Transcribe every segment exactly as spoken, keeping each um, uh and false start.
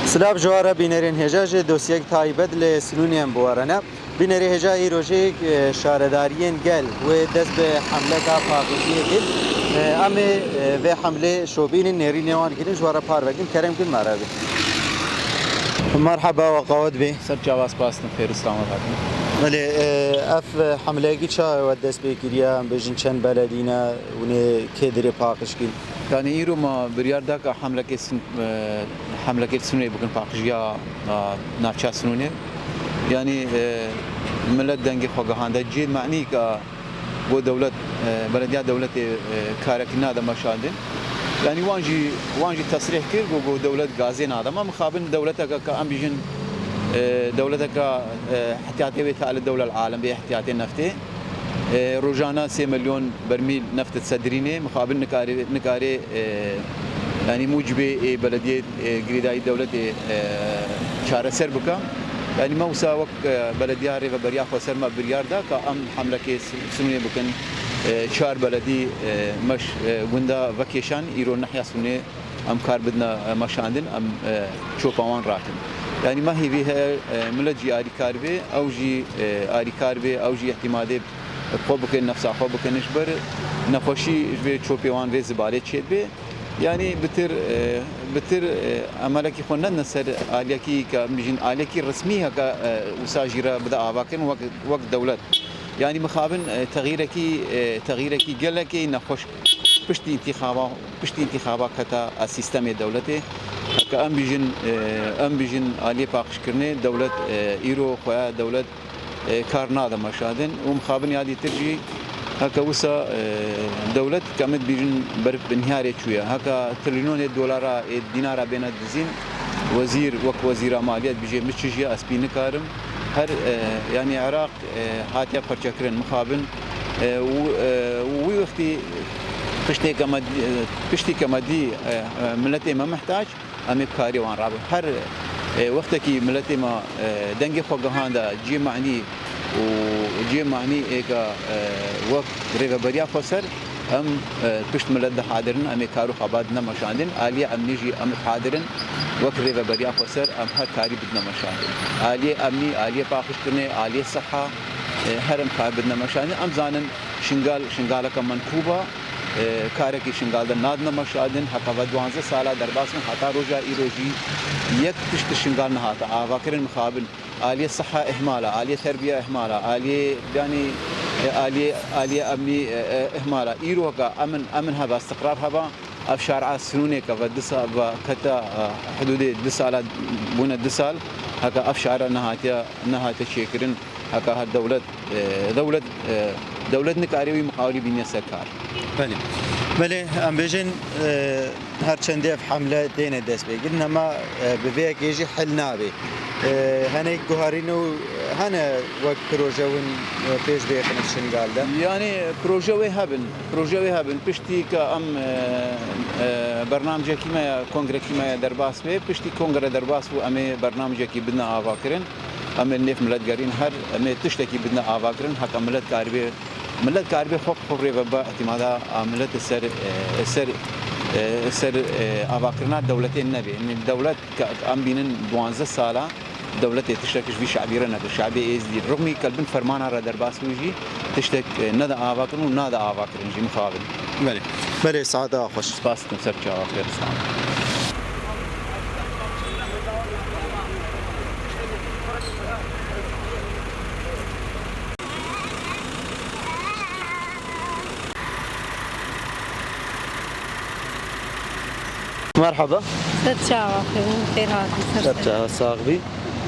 Silav ji we re bînerên hêja, ji dosyek taybet li Sinûnê em bi we re ne. Bînerê hêja, îro jî, e, şaredariyên gel wê dest bi hemleka paqijiyê kir. E, em ê, e, vê hemlê şopînin, nêrînê wan girin, ji we re parve kin, kerem kin me re bî. Merheba, we qawet bî. Ser çava, spas dikim, xêr û selamet hatin. Belê, e, ev, e, hemleyekî çawa we dest pê kiriye, em bêjin çend beledî ne, hûn ê kê dirê paqij kîn? Yani îro me biryar da ka hemlekê sin-, e, hemlekê Sinûnê bikin, paqijiya, e, navça Sinûnê. Yani, e, millet dengê xwe gihande cê, menî ka bo dewlet, e, belediya dewletê, e, karekî nade meşandin. Yani wan jî, wan jî tesrîh kir, got, got dewlet gazê nade. Me mixabin dewleteke ka em bîjin, e, dewleteka, e, ihtiyatê wê tale dewlel alem, bê ihtiyatê neftê. E, rojana sê milyon bermîl neft disedrînê, mixabin nikarê, nikarê, e, yanî mucibê ê belediyê, e, girêdayî dewletê, e, çareser bike. Yanî me wisa wek, e, belediya rêveberiya xweser me biryar da ka em hemlekê s-, Sinûnê bikin, e, çar beledî, e, meş, e, gunda vekêşan îro nehiya Sinûnê em kar bidine, e, meşandin, em, e, çopa wan rakin. Yanî me hêvî heye, e, milet jî arîkar bê, ew jî, e, arîkar bê, ew jî îhtîmadê xwe bikin, nefsa xwe bikin ji ber nexweşî ji vê çopê wan vê zibalê çêdibe. Yanî bitir, e, bitir, e, emelekî xwe nedine ser aliyekî ke em bijîn aliyekî resmî heke, e, wisa jî re bide avakirin wek, wek dewlet. Yanî mixabin, e, texîrekî, e, texîrekî gelekî nexweş piştî întîxaba, piştî întîxaba kete a sîstemê dewletê. Heke em bijîn, e, em bijîn aliyê paqijkirinê dewlet, e, îro xwe dewlet, e, kar nade meşandin û mixabin ya dîtir jî heke wisa, e, dewlet ke em dibîjin ber binhiyarê çûye. Heke trilînonê dolara ê dînara bêne dizîn, wezîr wek wezîra maliyet bijê min çi jî ez pî nikarim. Her, e, yanî Iraq, e, hatiye perçekirin mixabin, e, û, e, wî wextî piştê ke me dî, e, piştî ke me dî, e, e, miletê me mihtac, em ê bi karê wan rabin. Her, e, wextekî miletê me, e, dengê xwe gihanda cihê manî û cihê manî ê ke, e, wek rêveberiya xweser, em, e, pişt milet dihadirin, em ê kar û xebat dine meşandin. Aliyê emnî jî em dihadirin, wek rêveberiya xweser em her karî bidine meşandin. Aliyê emnî, aliyê paqijkirinê, aliyê siha, e, her em kar bidine meşandin. Em zanin Şingal, Şingaleke menkûb e, e, karekî Şingal de nadine meşandin, heta ve duwanzeh sala derbas in, heta roja îro jî yek tişt li Şingal nehate avakirin mixabin. Aliyê siha ihmal e, aliyê terbiye ihmal e, aliyê, yanî, e, aliyê, aliyê emnî, e, e, ihmal e. Îro heke emin, emin heba, istiqrar heba, ev şara Sinûnê ke ve du sa-, ve kete, e, hidûdê du sala, bûne du sal, heke ev şara nehatiye, nehate çêkirin. Heke her dewlet, e, dewlet, e, dewlet nikare wî muqawilî bîne ser kar. Belê. Belê, em bêjin, e, her çendê ev hemle têne destpêkirin, hema, e, bi vê yekê jî hil nabe. E, hinek guherîn û hene wek proje win, e, pêş bêxin Şingal de? Yani proje wê hebin, proje wê hebin. Piştî ke em, e, e, bernamcekî me ya, kongrekî me ya derbas bê, piştî kongre derbas bû, em ê bernamcekî bidine avakirin. Em ê li nêv milet gerîn her, em ê tiştekî bidine avakirin, heke milet karibê, milet karibê xwe bi xwe rê ve bi îtîmada a milet ser, e, ser, e, ser, e, avakirina dewletê nebê. Yanî dewlet ke em bînin duwanzeh sala dewletê tiştek ji vî şabî re nekir. Şabê êzdî rixmî ke li bin fermana re derbas bû jî tiştek, e, nede avakirin û nade avakirin jî mixabin. Belê. Belê, saeta xweş. Spas dikim, ser çava, xêr, selamet. Merhaba. Ser çava, xêr, xêr hatin, ser Ser ser. Çava, sax bî.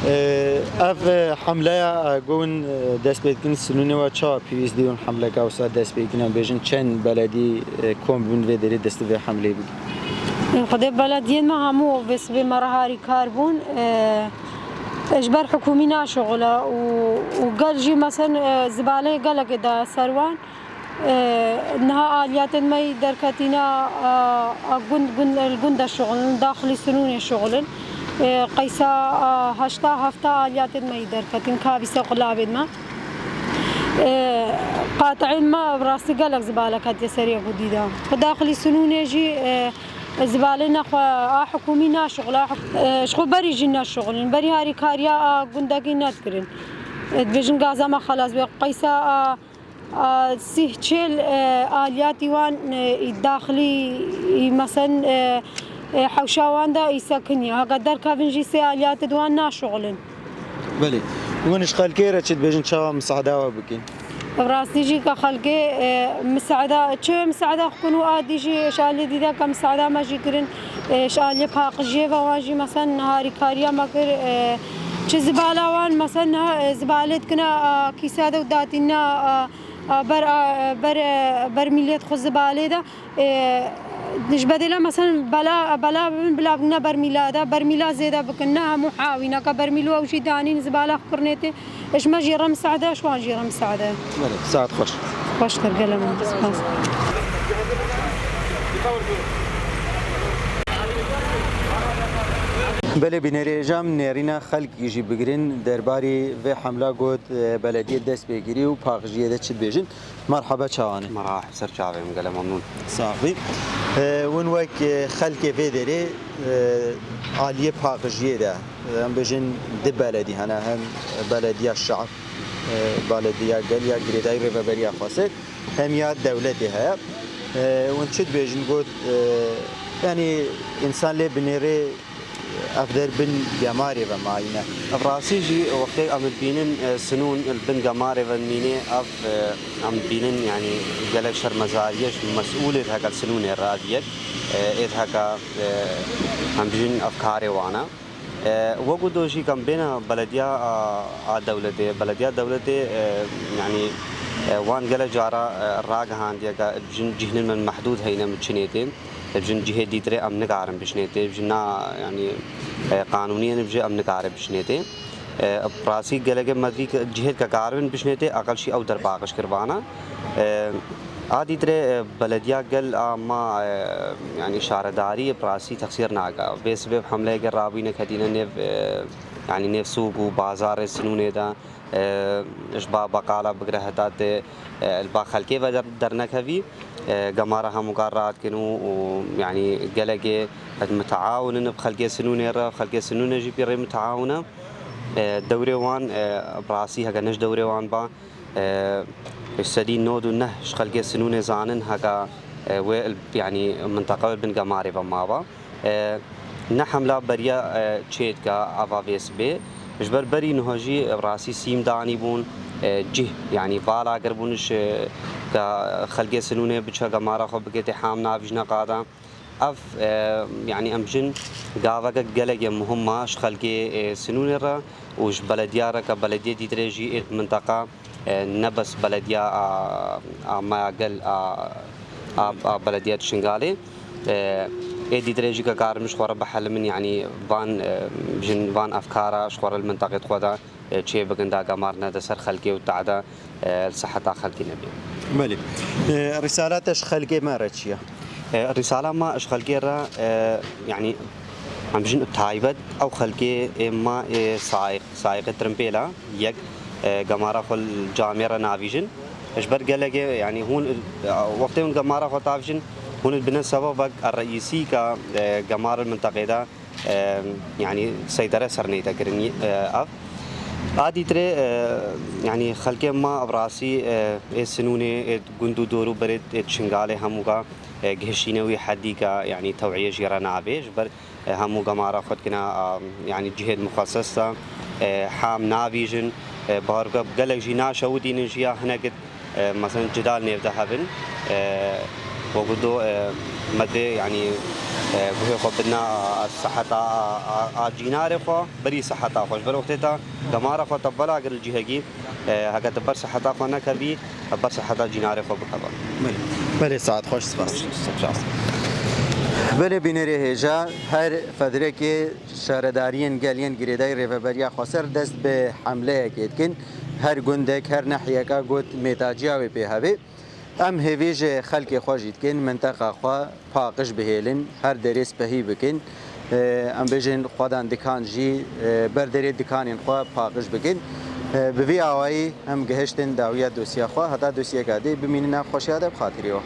Ee, ev, e, hemleya, e, go win, e, dest pê dikin, Sinûnê we çawa pêwîst dî hûn hemleka wisa dest pê dikin, em bêjin çend beledî, e, kom bûn vê derê dest vê hemleyê bikin? Xwedê belediyên me hemû vê sibê me re harîkar bûn. E, ji ber hikûmî naşixule û, û gel jî mesen, e, zibalê gelekê da ser wan. E, niha aliyatên me yî derketîne, a, a gund, gund, li gund de şixulin, daxilî Sinûnê şixulin. E, qeysa, a, heşta hefta aliyatên me yî derketîn, kabîse qulabên me. E, qati'ên me bi rastî gelek zibalek hatiye serê gundî de. Bi daxilî Sinûnê jî, e, Zibalê nexwe a hikûmî naşixula, e, ji xwe berî jî neşixulin, berî harîkariya a gundekî nedikirin. E, dibêjin gaza me xelas be, qeysa a, a sîh çêl, e, aliyatî wan, e, î daxilî, î mesen, e, e, hewşa wan de î sekiniye. Heke derkevin jî sê aliyatê di wan naşixulin. Belê. Hûn ji xelkê re çi dibêjin, çawa misada we bikin? Rastî jî ke xelkê, e, misada, çi misada xwe kin û a dî jî ji aliyê dî de ke misada me jî kirin, e, ji aliyê paqijiyê ve wan jî mesen harîkariya me kir, e, çi zibala wan mesen niha, e, zibalê dikine, a, kîsa de û datînine, a, a, ber, a, ber, e, ber mîlê xwe zibalê de. Ê, ji bedêla mesen bela, bela bibin, bila bigine bermîla de, bermîla zêde bikin, ne hemû hawî, naka bermîl û ew jî danîn zibala xwe kirnê tê. Ji me jî re misade, ji wan jî re misade. Belê, saet xweş. Xweş kir, gelem spas. Belê bînerê hêja, em nêrîna xelkî jî bigirin, derbarî vê hemla got, e, belediyê dest pê kirî û paqijiyê de çi dibêjin. Merhaba, çawan e? Merhaba, ser çavê min, gelek memnûn. Sax bî. E, hûn wek, e, xelkê vê derê, e, aliyê paqijiyê de, e, em bêjin di beledî hene, hem belediya şe'b, e, belediya gel ya girêdayî rêveberiya xweser, hem ya dewletê heye. E, hûn çi dibêjin got, e, yanî însan lê binêrê ev der bin gemarê ve mayîne. Ev rastî jî wextê em dibînin, e, sinûn li bin gemarê ve dimîne, ev, e, em dibînin, yanî gelek şermezariyê ji mesûlê diheke sinûnê re ev yek, e, ê diheke, e, em bijîn ev karê wan e. E, wekî do jî em bêne belediya a, a dewletê, belediya dewletê, e, yanî, e, wan gelek cara, e, ragihandiye ke bijîn cîhnên min mehdûd heyne min çinê tê. Dibêjin cihê dîtirê em nikarin bişnê tê, dibêjin na, yanî, e, qanûnî ye, dibêjin em nikarin bişnê tê. E, rastî gelekê me dî ke cihê ke karibin bişnê tê, aqil jî ew der paqij kiribana. E, a dîtirê, e, belediya gel a ma, e, yanî şaredarî bi rastî texsîr nake. Vê sibê bi hemleyeke rabûyînek hatîne nêv, e, yanî nêv sûk û bazarê sinûnê de. E, ji ba beqala bigire heta tê, e, li ba xelkê ve der-, dernekevî, e, gemara hemûka radikin û, û, yanî gelekê miteawin in bi xelkê sinûnê re, xelkê sinûnê jî pî rê miteawin e. E, dewrê wan, e, bi rastî heke ne ji dewrê wan ba, e, ji sedî nod û neh ji xelkê sinûnê zanin heke, e, wê, yanî minteqa wê bin gemarê ve maba. E, ne hemla beriya, e, çêdika ava vê sibê. Ji ber berî niha jî rastî sîm danî bûn, e, cih, yanî vala kir bûn ji, e, ka xelkê sinûnê biçe gemara xwe bike tê ham navî ji neqada. Ev, e, yanî em jin gaveke gelekê muhim ma ji xelkê, e, sinûnê re û ji belediya re ke belediyê dîtirê jî ê minteqa e, ne bes belediya a, a me ya gel a, a, a belediya Şingalê, e, ê dîtirê jî ke karim ji xwe re bihelimin, yanî van, e, jin van efkara ji xwe re li mintaqê xwe de, e, çê bikin, da gemar nede ser xelkê û tehde, e, li seheta xelkî nebê. Belê. E, risala te ji xelkê me re çi ye? E, risala me ji xelkê re, e, yanî em jin taybet ew xelkê ê me ê sayiq, sayiqê trimpêla, yek, e, gemara xwe li camê re navîjin. Ji ber gelekê, yanî hûn, e, wextê hûn gemara xwe tavîjin, hûn dibine sebebek reîsî ka, e, gemar li mintaqê de, e, yanî seytere ser neyte kirin, e, ev. A dîtirê, e, yanî xelkê me bi rastî, e, ê sinûnê, ê gund û dor û berê, ê Şingalê hemûka, e, gihiştîne wî hedî ka, yanî tewiyê jî re nabê. Ji ber e, hemû gemara xwe dikine, a, yanî cihêd muxeses de, e, ham navîjin, e, baroke gelek jî naşewitînin jî ya hinek, e, mesen cidal nêv de hebin. E, wekî do, e, me dê, yanî, e, guhê xwe bidina, a, seheta, a, a, a cînarê xwe, berî seheta xwe. Ji ber wextê te gemara xwe te bela kir li cihekî, e, heke tu ber seheta xwe nekevî, ber seheta cînarê xwe bikeve. Belê. Belê, saet xweş, spas. Spas. Belê bînerê hêja, her fedrekê şaredariyên gel yên girêdayî Rêveberiya Xweser dest bi hemleyekê dikin. Her gundek, her nehiyeka got mêtaciya wê pê hebe. Em hêvî ji xelkê xwe jî dikin, minteqa xwe paqij bihêlin, her derê spehî bikin. Em bêjin xwedan dikan jî, e, ber derê dikanên xwe paqij bikin. E, bi vî awayî em gihiştin dawiya dosya xwe, heta dosyeka dê bimînin nav xweşiya de bi xatirê we.